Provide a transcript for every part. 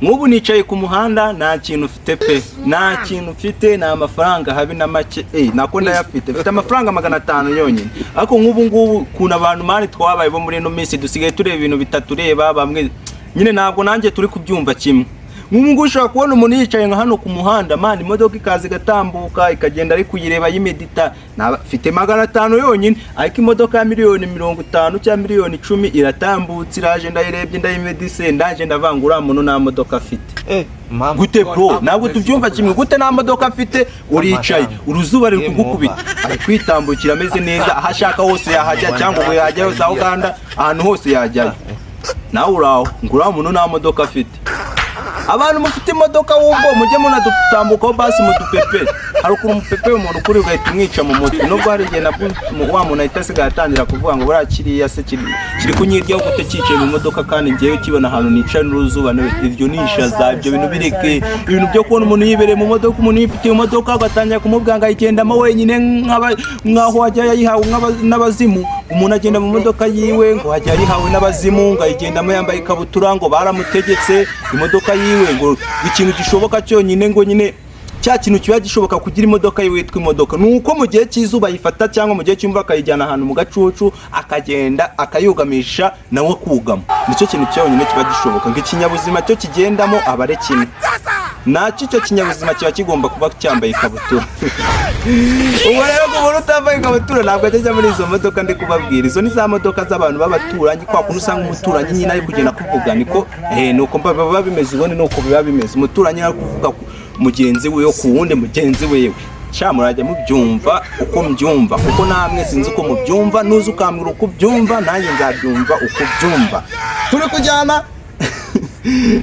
Nk'ubu nicaye ku muhanda, nta kintu mfite pe, nta kintu mfite, nta mafaranga habe na make. Nako ndayafite, mfite amafaranga 500 yonyine. Ariko nk'ubu ngubu ukuntu abantu, man, twabaye bo muri ino minsi, dusigaye tureba ibintu bitatureba bamwe nyine, ntabwo nanjye turi kubyumva kimwe. Nk'ubu ngubu ushobora kubona umuntu yicaye nka hano ku muhanda, man, imodoka ikaza igatambuka, ikagenda ari kuyireba yimedita. Mfite 500 yonyine, ariko imodoka ya miliyoni 50 cyangwa miliyoni 10 iratambutse, iraje, ndayirebye, ndayimedise, ndaje ndavanga uriya muntu nta modoka afite. Gute bro? Ntabwo tubyumva kimwe. Gute nta modoka afite? Uricaye, uruzuba ruri kugukubita, ari kwitambukira ameze neza, aho ashaka hose yahajya, cyangwa ngo yajyayo za Uganda, ahantu hose yajyayo. Nawe uraho ngo uriya muntu nta modoka afite. Abantu mufite imodoka wubwo mujye munadutambukaho basi mudupepe. Hari ukuntu umupepe umuntu ukuri ugahita umwica mu mutwe, nubwo hari igihe nabwo wa muntu ahita asigaye atangira kuvuga ngo buriya kiriya se kiri kunyiryaho gute cyicaye mu modoka, kandi ngewe kibona ahantu nicaye n'uruzuba? Iryo ni ishaza. Ibyo bintu bireke. Ibintu byo kubona umuntu yibereye mu modoka, umuntu yifitiye imodoka, ugatangira kumubwira ngo ayigendamo wenyine nk'aho wajya yayihawe n'abazimu. Umuntu agenda mu modoka yiwe ngo wajya yayihawe n'abazimu, ngo ayigendamo yambaye ikabutura, ngo baramutegetse imodoka yiwe, ngo ikintu gishoboka cyonyine, ngo nyine cya kintu kiba gishoboka kugira imodoka yiwe yitwa imodoka, ni uko mu gihe cy'izuba ayifata cyangwa mu gihe cy'imvura akayijyana ahantu mu gacucu, akagenda akayugamisha nawe akugama. Nicyo kintu cyonyine kiba gishoboka ngo ikinyabuzima cyo kigendamo aba ari kimwe nacyo. Icyo kinyabuzima kiba kigomba kuba cyambaye ikabutura. Ubwo rero ku muntu utambaye ikabutura ntabwo ajya muri izo modoka ndi kubabwira. Izo ni za modoka z'abantu b'abaturanyi, kwa kuntu usanga umuturanyi nyine ari kugenda kuvuga niko, nuko biba bimeze. Ubundi nuko biba bimeze, umuturanyi ari kuvuga mugenzi we ku wundi mugenzi wiwe. Sha, murajya mubyumva uko mbyumva, kuko namwe sinzi uko mubyumva. Nuza ukambwira uko ubyumva, nanjye nzabyumva uko ubyumva. Turi kujyana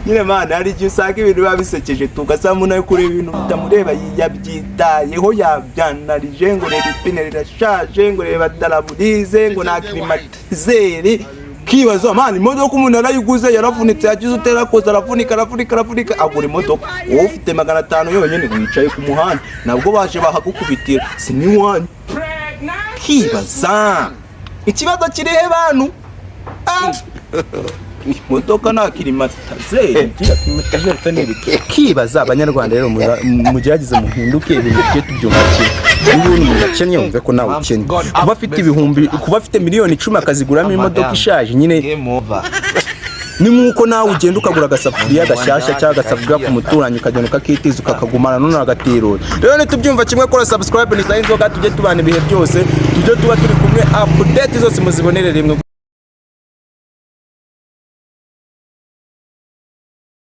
nyine, man. Hari igihe usanga ibintu biba bisekeje, tugasanga umuntu ari kureba ibintu bitamureba, yabyitayeho, yabyanarije, ngo reba ipine rirashaje, ngo reba pare-brise, ngo nta climatiseur. Kibaza, man, imodoka umuntu yarayiguze, yaravunitse, yagize utera koza, aravunika, aravunika, aravunika, agura imodoka. Wowe ufite 500 yonyine, wicaye ku muhanda, nabwo baje bahagukubitira, si n'iwanyu. Kibaza ikibazo kiri he bantu? Ah! Imodoka nta climatiseur igira, climatiseur ni ibiki? Kibaza Abanyarwanda rero, mugerageze muhinduke, ibintu tujye tubyumva kimwe. Niba ubona umuntu akennye, wumve ko nawe ukennye. Kuba afite ibihumbi, kuba afite miliyoni 10 akaziguramo imodoka ishaje nyine, Game over. ni nk'uko nawe ugenda ukagura agasafuriya gashyashya cyangwa agasafuriya ku muturanyi, ukagenda ukakitiza, ukakagumana, none agatirura. Rero nitubyumva kimwe, kora subscribe, ni inzoga, tujye tubana ibihe byose, tujye tuba turi kumwe, update zose muzibonere rimwe.